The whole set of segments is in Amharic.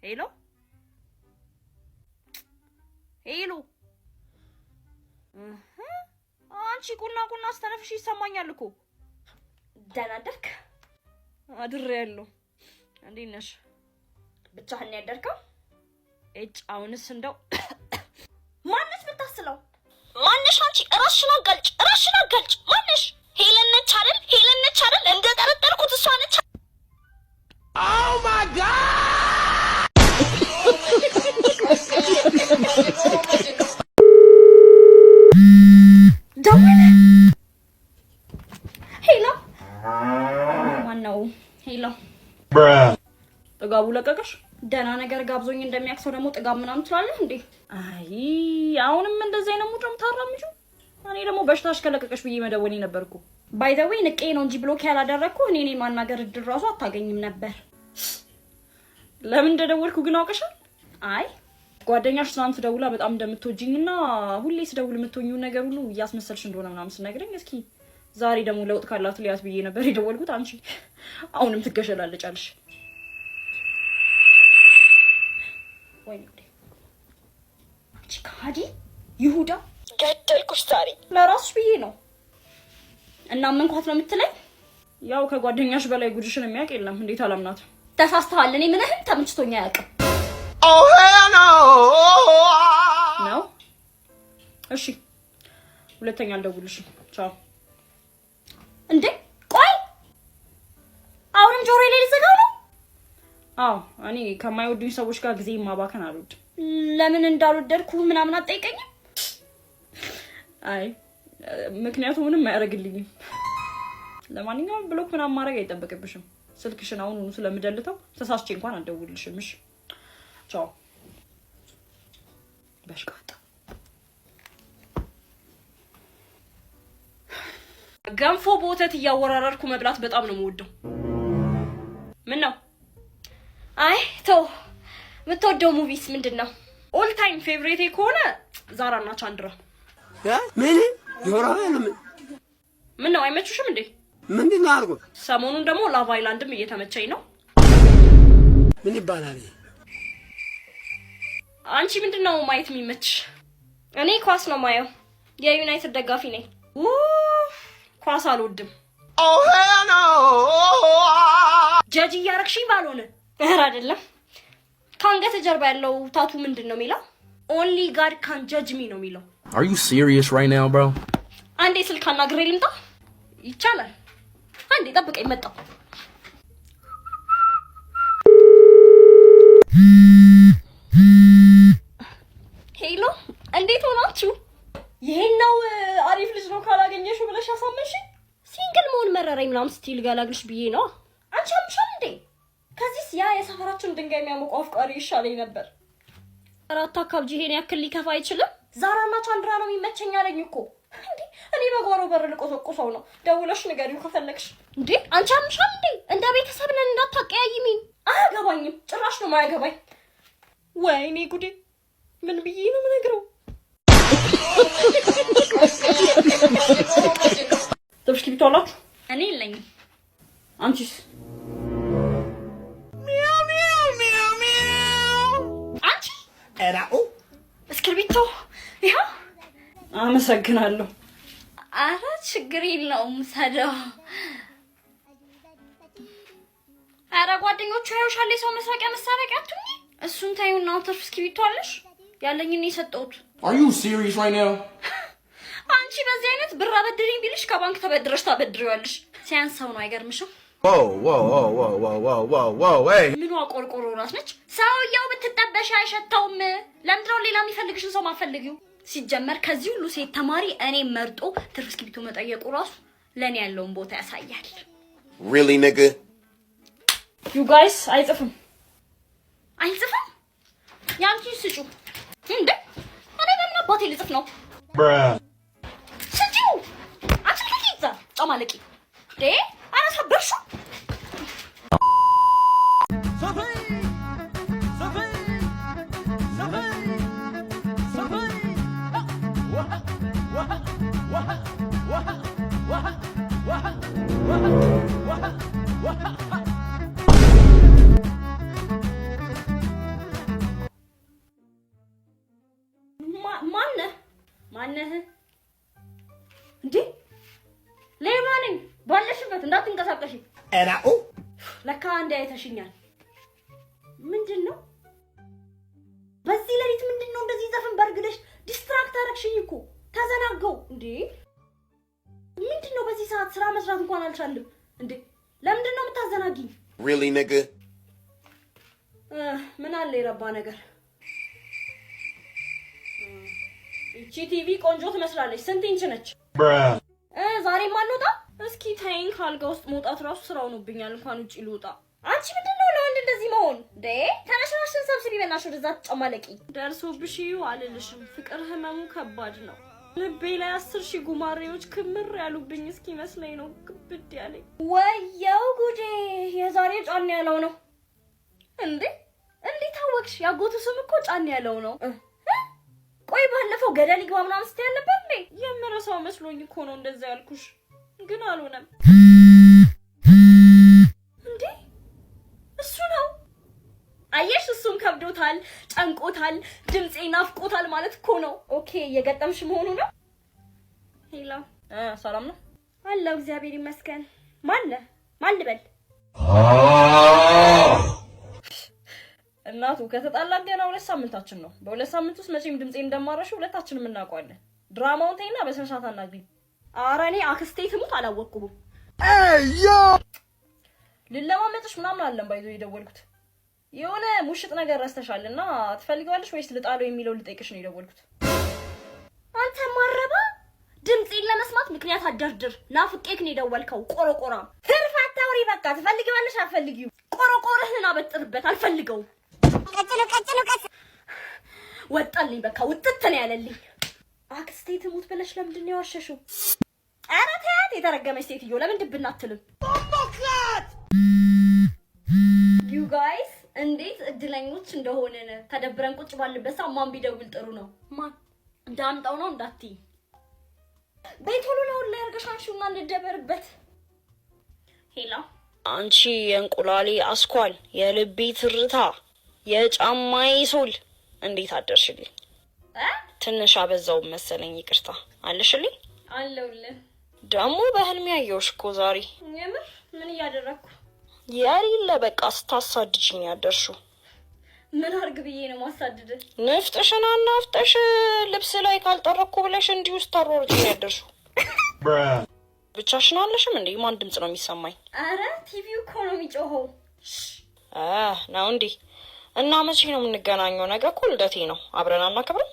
Hello hello። እህ፣ አንቺ ቁና ቁና ስተነፍሽ ይሰማኛል እኮ። ደህና አደርክ? አድሬያለሁ። እንዴት ነሽ? ብቻህን ነው ያደርከው? እጭ፣ አሁንስ እንደው። ማነች የምታስለው? ማነሽ አንቺ? እራስሽን አጋልጭ፣ እራስሽን አጋልጭ። ማነሽ? ሄለን ነች አይደል? ሄለን ነች አይደል? እንደ ጠረጠርኩት እሷ ነች። Oh my God! ደወለ። Hello። ማነው? Hello፣ ጥጋቡ ለቀቀሽ? ደህና ነገር ጋብዞኝ እንደሚያክሰው ደግሞ ጥጋብ ምናምን ትላለህ እንዴ? አይ፣ አሁንም እንደዚህ አይነት mood ነው የምታራምጂው? እኔ ደግሞ በሽታሽ ከለቀቀሽ ብዬ መደወሌ ነበርኩ። By the way፣ ንቄ ነው እንጂ block ያላደረግኩ እኔ ማናገር እድል ራሱ አታገኝም ነበር። ለምን እንደደወልኩ ግን አውቀሻል? አይ። ጓደኛሽ ትናንት ደውላ በጣም እንደምትወጂኝና ሁሌ ስደውል የምትሆኚውን ነገር ሁሉ እያስመሰልሽ እንደሆነ ምናምን ስነግረኝ እስኪ ዛሬ ደግሞ ለውጥ ካላት ሊያት ብዬ ነበር የደወልኩት። አንቺ አሁንም ትገሸላለጫለሽ። ወይኔ ጉዴ! አንቺ ከሃዲ ይሁዳ፣ ገደልኩሽ ዛሬ። ለራስሽ ብዬ ነው። እና መንኳት ነው የምትለኝ? ያው ከጓደኛሽ በላይ ጉድሽን የሚያውቅ የለም። እንዴት አላምናትም? ተሳስተሃል። እኔ ምንህም ተመችቶኝ አያውቅም። Oh hell no! ነው? እሺ፣ ሁለተኛ አልደውልሽም። ቻው። እንዴ ቆይ፣ አሁንም ጆሮዬ ላይ ልዘጋው ነው? አዎ፣ እኔ ከማይወዱኝ ሰዎች ጋር ጊዜ ማባከን አልወድም። ለምን እንዳልወደድኩ ምናምን አትጠይቀኝም? አይ፣ ምክንያቱ ምንም አያደርግልኝም። ለማንኛውም block ምናምን ማድረግ አይጠበቅብሽም። ስልክሽን አሁኑኑ ስለምደልተው ተሳስቼ እንኳን አልደውልልሽም። እሺ፣ ቻው። በሽቃጣ። ገንፎ በወተት እያወራረድኩ መብላት በጣም ነው የምወደው። ምን ነው? አይ ተው። የምትወደው movies ምንድን ነው? All time favorite ኤ ከሆነ ዛራና ቻንድራ። ምን ጆሮ? ምን ነው፣ አይመቹሽም እንዴ? ምንድን ነው አልኩህ? ሰሞኑን ደግሞ Love Island ም እየተመቸኝ ነው። ምን ይባላል? አንቺ ምንድን ነው ማየት የሚመችሽ? እኔ ኳስ ነው ማየው። የዩናይትድ ደጋፊ ነኝ። ኡፍ፣ ኳስ አልወድም። Oh hell no! ጀጅ እያረግሽኝ ባልሆነ። ኧረ አይደለም። ከአንገት ጀርባ ያለው tattoo ምንድን ነው የሚለው? "Only God can judge me" ነው የሚለው። Are you serious right now, bro? አንዴ ስልክ አናግሬ ልምጣ። ይቻላል። አንዴ ጠብቀኝ፣ መጣሁ። Hello፣ እንዴት ሆናችሁ? ይሄን ነው አሪፍ ልጅ ነው ካላገኘሽው ብለሽ ያሳመንሽኝ? Single መሆን መረረኝ ምናምን ስትይ ልገላግልሽ ብዬ ነው። አንቺ አምሻል እንዴ? ከዚህስ ያ የሰፈራችን ድንጋይ የሚያሞቀው አፍቃሪ ይሻለኝ ነበር። ኧረ አታካብጂ፣ ይሄን ያክል ሊከፋ አይችልም። ዛራና ቻንድራ ነው የሚመቸኝ አለኝ እኮ። እንዴ፣ እኔ በጓሮ በር ልቆሰቁሰው ነው። ደውለሽ ንገሪው ከፈለግሽ። እንዴ አንቺ አምሻል እንዴ? እንደ ቤተሰብ ነን፣ እንዳታቀያይሚኝ። አያገባኝም፣ ጭራሽ ነው ማያገባኝ። ወይኔ ጉዴ፣ ምን ብዬ ነው የምነግረው? እስክሪብቶ አላችሁ? እኔ የለኝም። አንቺስ? አንቺ። ራኡ። እስክርቢቶ ይኸው። አመሰግናለሁ። አረ ችግር የለውም ሰደው። አረ ጓደኞቹ ያዩሻል፣ የሰው መስረቂያ መሳረቂያ አትሁኚ። እሱን ታዩና ትርፍ እስክሪብቶ አለሽ? ያለኝን ነው የሰጠሁት። Are you serious right now? አንቺ በዚህ አይነት ብር አበድሪኝ ቢልሽ ከባንክ ተበድረሽ ታበድሪዋለሽ። ሲያንሰው ነው፣ አይገርምሽም? Whoa, whoa, whoa, whoa, whoa, whoa, whoa, whoa, hey. ምኗ ቆርቆሮ ራስ ነች? ሰውየው ብትጠበሽ አይሸተውም። ለምንድነው ሌላ የሚፈልግሽን ሰው ማፈልጊው? ሲጀመር ከዚህ ሁሉ ሴት ተማሪ እኔ መርጦ ትርፍ እስክሪብቶ መጠየቁ ራሱ ለእኔ ያለውን ቦታ ያሳያል። Really, nigga? You guys፣ አይጽፍም። አይጽፍም? ያንቺን ስጩ እንዴ! እኔ በምን አባቴ ልጽፍ ነው? ስጪው! አንቺ ልቀቂ! እዛ ጨማለቂ እንዴ! ኧረ ሰበርሽው! ባለሽበት እንዳትንቀሳቀሺ። ኤራኡ ለካ አንዴ አይተሽኛል። ምንድን ነው በዚህ ሌሊት ምንድን ነው እንደዚህ ዘፈን በርግደሽ distract አደረግሽኝ እኮ፣ ተዘናገው እንዴ። ምንድን ነው በዚህ ሰዓት ስራ መስራት እንኳን አልቻልም እንዴ። ለምንድን ነው የምታዘናጊኝ? Really, nigga? ምን አለ የረባ ነገር? ይቺ ቲቪ ቆንጆ ትመስላለች። ስንት ኢንች ነች? ዛሬም አልወጣ? እስኪ ተይኝ፣ ካልጋ ውስጥ መውጣት ራሱ ስራ ሆኖብኛል። እንኳን ውጪ ልውጣ። አንቺ ምንድን ነው ለወንድ እንደዚህ መሆን እንዴ? ተነሽ፣ ራስሽን ሰብስቢ፣ በእናትሽ ወደዛ ትጨማለቂ። ደርሶብሽ እዩ አልልሽም። ፍቅር ህመሙ ከባድ ነው። ልቤ ላይ 10,000 ጉማሬዎች ክምር ያሉብኝ እስኪመስለኝ ነው ክብድ ያለኝ። ወየው ጉዴ! የዛሬ ጫን ያለው ነው እንዴ? እንዴት አወቅሽ? ያጎቱ ስም እኮ ጫን ያለው ነው። ቆይ ባለፈው ገደል ይግባ ምናምን ስትይ አልነበር እንዴ? የምረሳው መስሎኝ እኮ ነው እንደዛ ያልኩሽ፣ ግን አልሆነም። እንዴ እሱ ነው። አየሽ፣ እሱም ከብዶታል፣ ጨንቆታል፣ ድምፄ ናፍቆታል ማለት እኮ ነው። Okay፣ እየገጠምሽ መሆኑ ነው። Hello፣ ሰላም ነው? አለው፣ እግዚአብሔር ይመስገን። ማን ነህ? ማን ልበል? እናቱ ከተጣላን ገና 2 ሳምንታችን ነው። በ2 ሳምንት ውስጥ መቼም ድምፄ እንደማረሽው ሁለታችንም እናውቀዋለን። ድራማውን ተይና በስነ ስርዓት አናግሪኝ። ኧረ እኔ አክስቴ ትሙት አላወቅኩም። ልለማመጥሽ ምናምን አለን ባይዞ የደወልኩት የሆነ ሙሽጥ ነገር ረስተሻል እና ትፈልጊዋለሽ ወይስ ልጣለው የሚለው ልጠይቅሽ ነው የደወልኩት። አንተ ማረባ ድምፄን ለመስማት ምክንያት አደርድር። ናፍቄክ ነው የደወልከው። ቆሮቆራ ትርፍ አታውሪ። በቃ ትፈልጊዋለሽ አትፈልጊው? ቆሮቆርህን አበጥርበት። አልፈልገውም። ወጣልኝ። በቃ ውጥት ነው ያለልኝ። አክስቴ ትሙት ብለሽ ለምንድን ነው የዋሸሽው? ኧረ ተያት የተረገመች ሴትዮ ለምን ድብና አትልም? You guys፣ እንዴት እድለኞች እንደሆንን። ተደብረን ቁጭ ባልበት ሰዓት ማን ቢደውል ጥሩ ነው? ማን ዳምጠው ነው እንዳትይ። ቤት ሁሉ ለሁሉ ላይ አድርገሽ አንሺውና እንደበርበት። Hello። አንቺ የእንቁላሌ አስኳል፣ የልቤ ትርታ፣ የጫማዬ sole፣ እንዴት አደርሽልኝ? እ ትንሽ አበዛው መሰለኝ፣ ይቅርታ። አለሽልኝ? አለሁልህ። ደግሞ በህልሜ ያየሁሽ እኮ ዛሬ። የምር? ምን እያደረግኩ? የሌለ በቃ ስታሳድጂኝ ያደርሽው። ምን አርግ ብዬ ነው ማሳድድ? ንፍጥሽን አናፍጠሽ ልብስ ላይ ካልጠረኩ ብለሽ እንዲሁ ስታሯሩጪኝ ያደርሽው። ብቻሽን አለሽም እንዴ? ማን ድምፅ ነው የሚሰማኝ? አረ ቲቪው እኮ ነው የሚጮኸው። ነው እንዴ? እና መቼ ነው የምንገናኘው? ነገ እኮ ልደቴ ነው። አብረን አናከብርም?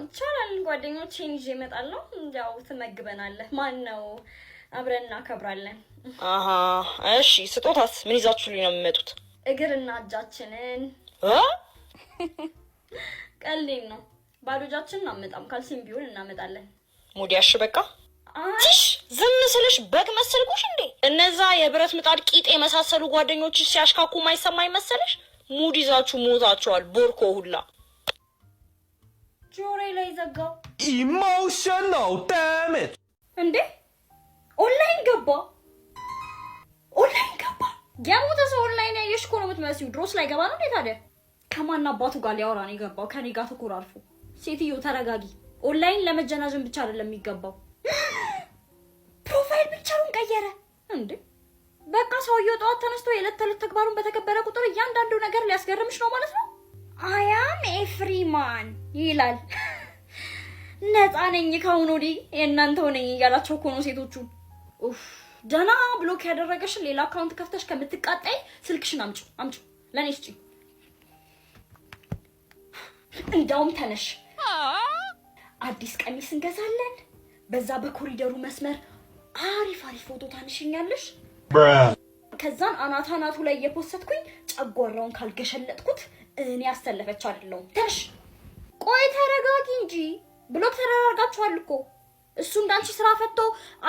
ይቻላል። ጓደኞቼን ይዤ እመጣለሁ። ያው ትመግበናለህ። ማን ነው፣ አብረን እናከብራለን። አሀ እሺ። ስጦታስ ምን ይዛችሁልኝ ነው የሚመጡት? እግርና እጃችንን። እ? ቀልዴን ነው። ባዶ እጃችንን አንመጣም። ካልሲም ቢሆን እናመጣለን። ሙዲያሽ በቃ አይ ትሽ ዝም ስልሽ በግ መሰልኩሽ እንዴ? እነዛ የብረት ምጣድ ቂጥ የመሳሰሉ ጓደኞችሽ ሲያሽካኩ ማይሰማ ይመሰልሽ? ሙድ ይዛችሁ ሞታችኋል። ቦርኮ ሁላ። ጆሮዬ ላይ ዘጋው። Emotional damage. እንዴ ኦንላይን ገባ፣ ኦንላይን ገባ። የሞተ ሰው ኦንላይን ያየሽ እኮ ነው የምትመስዪው። ድሮስ ላይ ገባ ነው እንዴ ታዲያ? ከማን አባቱ ጋር ሊያወራ ነው የገባው? ከኔ ጋር ተኮራርፎ። ሴትዮ ተረጋጊ። ኦንላይን ለመጀናጀን ብቻ አይደለም የሚገባው። Profile picture ኡን ቀየረ እንዴ! በቃ ሰውየው ጠዋት ተነስቶ የዕለት ተዕለት ተግባሩን በተገበረ ቁጥር እያንዳንዱ ነገር ሊያስገርምሽ ነው ማለት ነው። I am a free man ይላል። ነፃ ነኝ፣ ከአሁን ወዲህ የእናንተው ነኝ እያላቸው እኮ ነው ሴቶቹ። ኡፍ፣ ደህና block ያደረገሽን ሌላ account ከፍተሽ ከምትቃጣይ ስልክሽን አምጪው፣ አምጪው ለእኔ ስጪ። እንዳውም ተነሽ፣ አዲስ ቀሚስ እንገዛለን። በዛ በኮሪደሩ መስመር አሪፍ አሪፍ ፎቶ ታንሽኛለሽ። ከዛን አናት አናቱ ላይ እየ post ኩኝ ጨጓራውን ካልገሸለጥኩት እኔ አሰለፈች አይደለሁም። ተነሽ። ቆይ ተረጋጊ እንጂ፣ block ተደራርጋችኋል እኮ። እሱ እንዳንቺ ስራ ፈቶ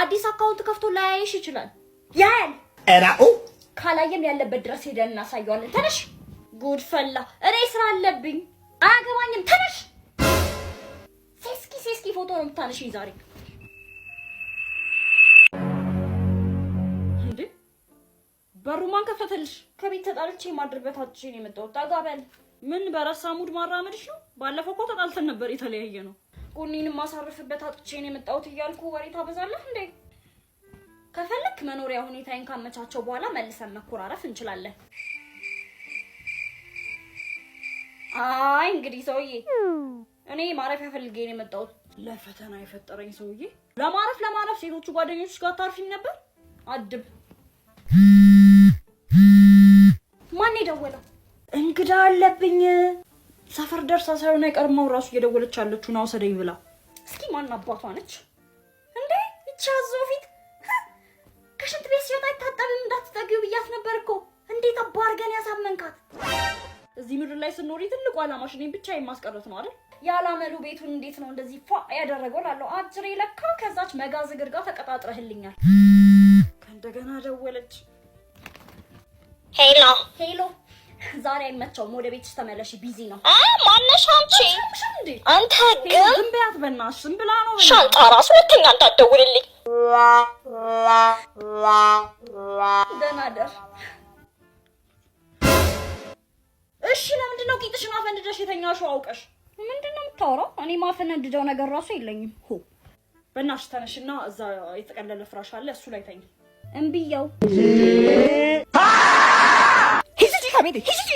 አዲስ account ከፍቶ ላያይሽ ይችላል። ያያል። ኤራኡ ካላየም ያለበት ድረስ ሄደን እናሳየዋለን። ተነሽ። ጉድ ፈላ። እኔ ስራ አለብኝ፣ አያገባኝም። ተነሽ። ሴስኪ ሴስኪ ፎቶ ነው የምታነሺኝ ዛሬ። እንዴ በሩ ማን ከፈተልሽ? ከቤት ተጣልቼ የማድርበት አጥቼ ነው የመጣሁት። ጠጋ በል። ምን በረሳ ሙድ ማራመድሽ ነው? ባለፈው እኮ ተጣልተን ነበር የተለያየ ነው። ጎኔንም ማሳርፍበት አጥቼ ነው የመጣሁት እያልኩ ወሬ ታበዛለህ እንዴ? መኖሪያ ሁኔታዬን ካመቻቸው በኋላ መልሰን መኮራረፍ እንችላለን። አይ እንግዲህ ሰውዬ፣ እኔ ማረፊያ ፈልጌ ነው የመጣሁት። ለፈተና የፈጠረኝ ሰውዬ። ለማረፍ ለማረፍ ሴቶቹ ጓደኞች ጋር ታርፊም ነበር። አድብ። ማን የደወለው? እንግዳ አለብኝ። ሰፈር ደርሳ ሳይሆን አይቀርም አሁን ራሱ እየደወለች ያለችው ና ውሰደኝ ብላ። እስኪ ማን አባቷ ነች እንዴ? ይቺ አዞ ፊት ከሽንት ቤት ሲወጣ አይታጠብም እንዳትጠጊው ብያት ነበር እኮ። እንዴት አባ አድርገን ያሳመንካት? እዚህ ምድር ላይ ስኖሪ ትልቁ ዓላማሽ እኔን ብቻ የማስቀረት ነው አይደል? ያላመሉ ቤቱን እንዴት ነው እንደዚህ ፏ ያደረገው? ላለው አጅሬ ለካ ከዛች መጋዝ እግር ጋር ተቀጣጥረህልኛል። ከእንደገና ደወለች። Hello hello፣ ዛሬ አይመቸውም። ወደ ቤትሽ ተመለሺ፣ busy ነው። ማነሽ አንቺ? እንዴ አንተ ግን ዝም በያት በእናትሽ፣ ዝም ብላ ነው በእናትሽ። ሻንጣ ራሱ ሁለተኛ እንዳትደውልልኝ። ደህና ደር። እሺ ለምንድን ነው ቂጥሽን አፈንድደሽ የተኛሽው አውቀሽ? ምንድን ነው የምታወራው? እኔ ማፈነድደው ነገር ራሱ የለኝም። ሆ። በእናትሽ ተነሽና እዛ የተጠቀለለ ፍራሽ አለ፣ እሱ ላይ ተኝ። እምብያው። ሂጂ ከቤቴ ሂጂ።